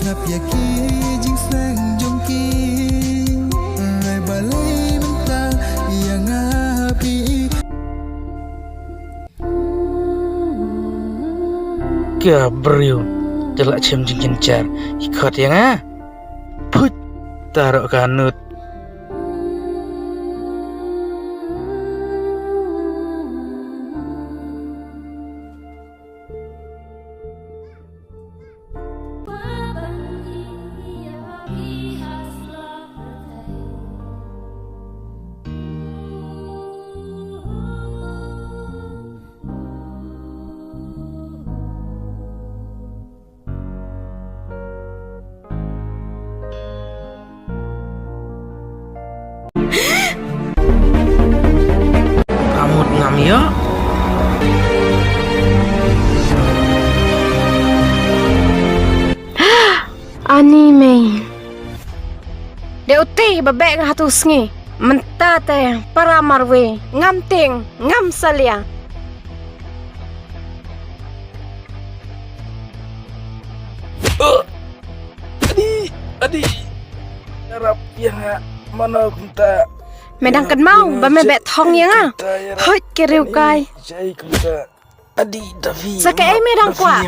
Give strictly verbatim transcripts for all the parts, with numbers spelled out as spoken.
Ngap ïa ki jingsneng jong ki. Ai balei mynta ïa nga phi. Ka briew te la chem jingkynjar. I khot ïa nga. Phut. Taro ka nut. Ka mut ngam ïoh. Ani mei. Dei uti ba beh nga ha tu sngi. Mynta te para marwei ngam tieng ngam salia. Adi, adi. Ïarap ïa nga mano kumta. Me dang kynmaw ba me beh thong ïa nga. Hoit ki riewkai. Jai kumta. Adi Davi. Sa kaei me dang kwah?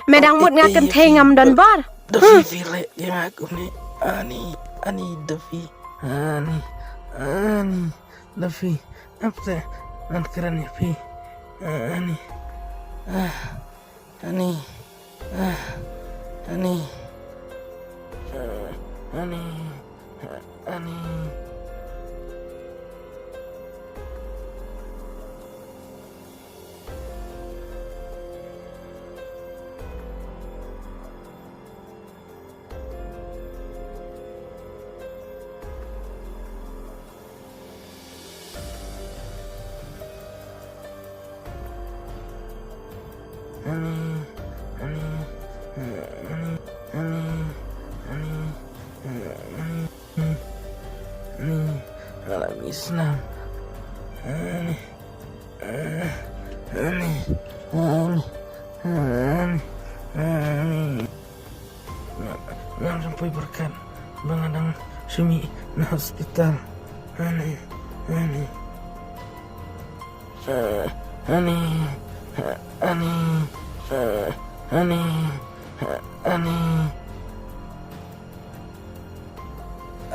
Me dang mut nga kynthei ngam don bor. Davi phi leh ïa nga kumne. Ani, ani Davi. Ani, ani Davi. Ap te ngan kren ïa phi. Ani. Ah. Ani. Ah. Ani. Ah. Ani. Ah. Ani. Ani, ani, ani, ani, ani, ani, ani, ani, ani, ani, ani. Ani, ani, ani, ani, ani. Nga, nga dang poi byrkat ba nga dang shu mih na hospital. Ani, ani. Eh, ani, eh, ani, eh, ani, eh, ani.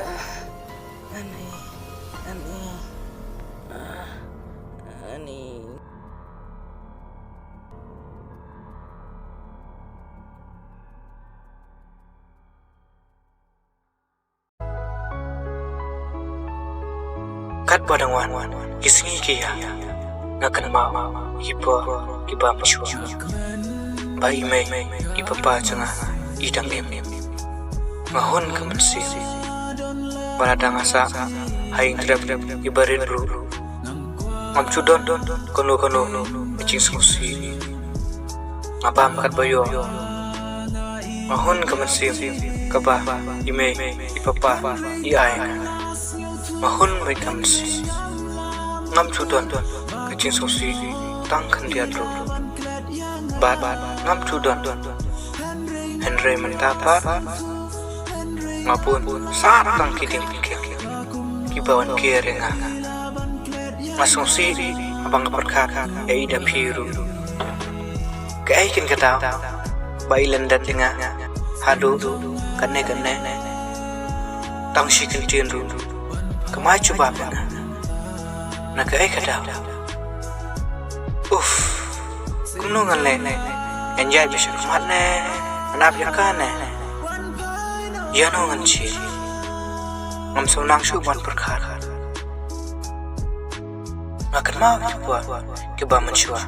Ah, ani, ani. Ah, ani. Katba dang wan ki sngi ki ïa, nga kynmaw ïa ki por kiba mynshuwa ba i mei i papa jong nga i dang im. Nga hun ka mynsiem ba lada nga sah ha ïing trep iba rit ruh, ngam ju don kano kano ka jingsngewsih. Nga bam katba ïoh. Nga hun ka mynsiem kaba i mei i papa i ai. Nga hun beit ka mynsiem. Ngam ju don ka jingsngewsih tang khyndiat ruh. Bad ngam ju don. Hynrei mynta pat nga bun sah tang ki diengphyrkiang kiba wan kiar ïa nga. Nga sngewsih haba nga pyrkhat ïa i Davi ruh. Kaei keiñ ka daw ba i lyndet ïa nga haduh kane kane. Tang shi kyntien ruh kam ai jubab ïa nga. Na kaei ka daw? Uff. Kumno ngan leh? Ngan ïaid beit sha khmat ne ngan ap ïa ka ne? Ïano ngan shim? Ngam sngewthuh shuh ban pyrkhat. Nga kynmaw ïa ki por kiba mynshuwa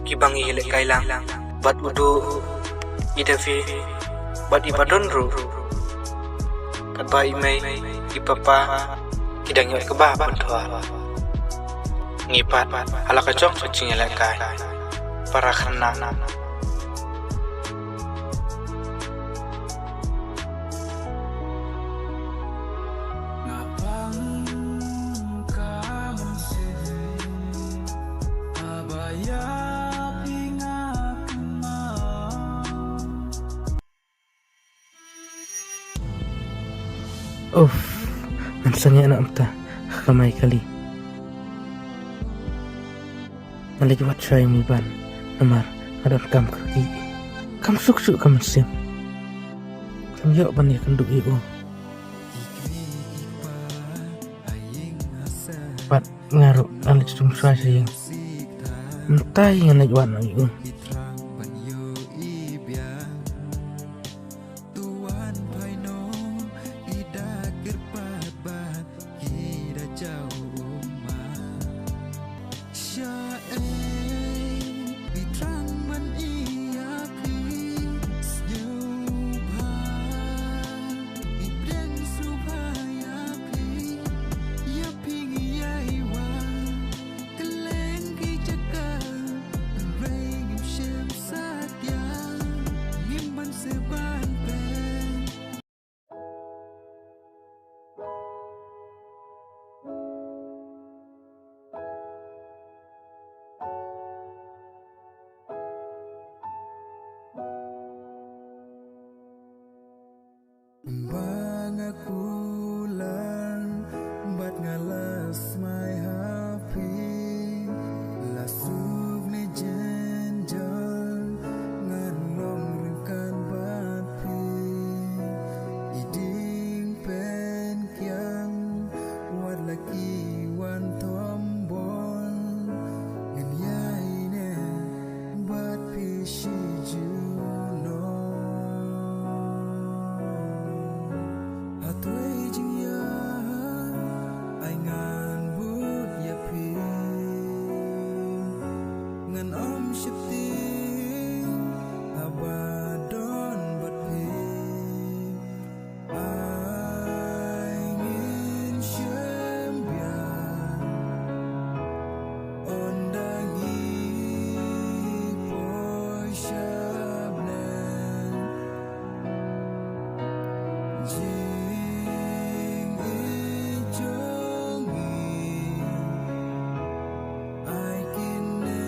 kiba ngi ïalehkai lang bad u Duh, i Davi bad i Badon ruh. Katba i mei i papa ki dang ïoh kaba pynthor, ngi pat ha la ka jong ka jingïalehkai para khynnah. Uff, ngan sangeh noh mynta ha ka kamai kali. Nga leit wad shuwa ïa u Miban namar nga don kam kyrkieh. Kam suk suk ka mynsiem. Kam ïoh ban ïakynduh ïa u. Bad nga ruh nga leit shum shuwa sha ïing. Mynta hi ngan leit wad noh ïa u. Ba nga kulang bad nga la smai ha phi, la suk ne jynjar ngan long ryngkat bad phi. I dieng pynkiang wat la ki wan thombor, ngan ïai ne bad phi shi junom. Ha twei jingïaid ai ngan bud ïa phi, ngan ym sheptieng haba don bad phi. Ai ngin shem biang ynda ngi poi sha bneng. Jingïeit jong ngi ai kine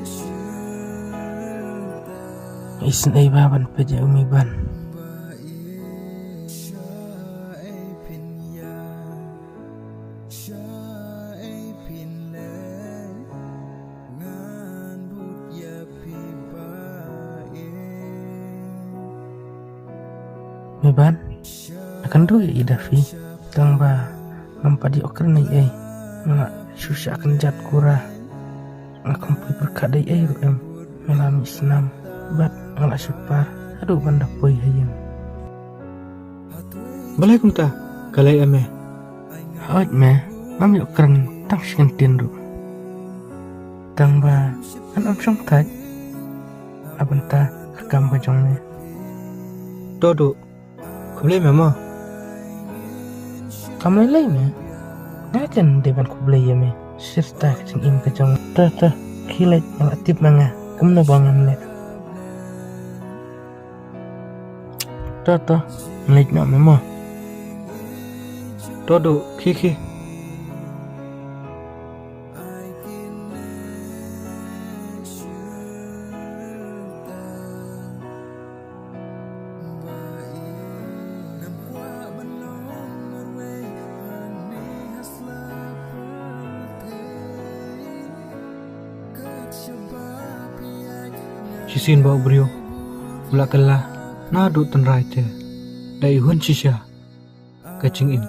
shuh. Isynei bha ban peit ïa u Miban. Miban, nga kynduh ïa i da phi, tang ba ngam pat ïoh kren ei ei. Nga la shu shah kynjat kura. Nga khlem poi pyrkhat ei ei ruh em. Nga la mih snam bad nga la shu par haduh ban da poi ha ïing. Balei kumta, ka lei em me? Hooid me, ngam ïoh kren tang shi kyntien ruh. Tang ba ngan ym shong thait. Ha bynta ka kam ka jong me. To duh, khublei me mo. Kam lei lei me. Nga ken dei ban khublei ïa me. Shisha ka jingim ka jong me. To to, khie leit, nga la tip ma nga kumno ba ngam leh. To to, leit noh me mo. To duh, khie khie. Shisien ba u briew u la kylla naduh tynrai te, da i hun shisha ka jingim.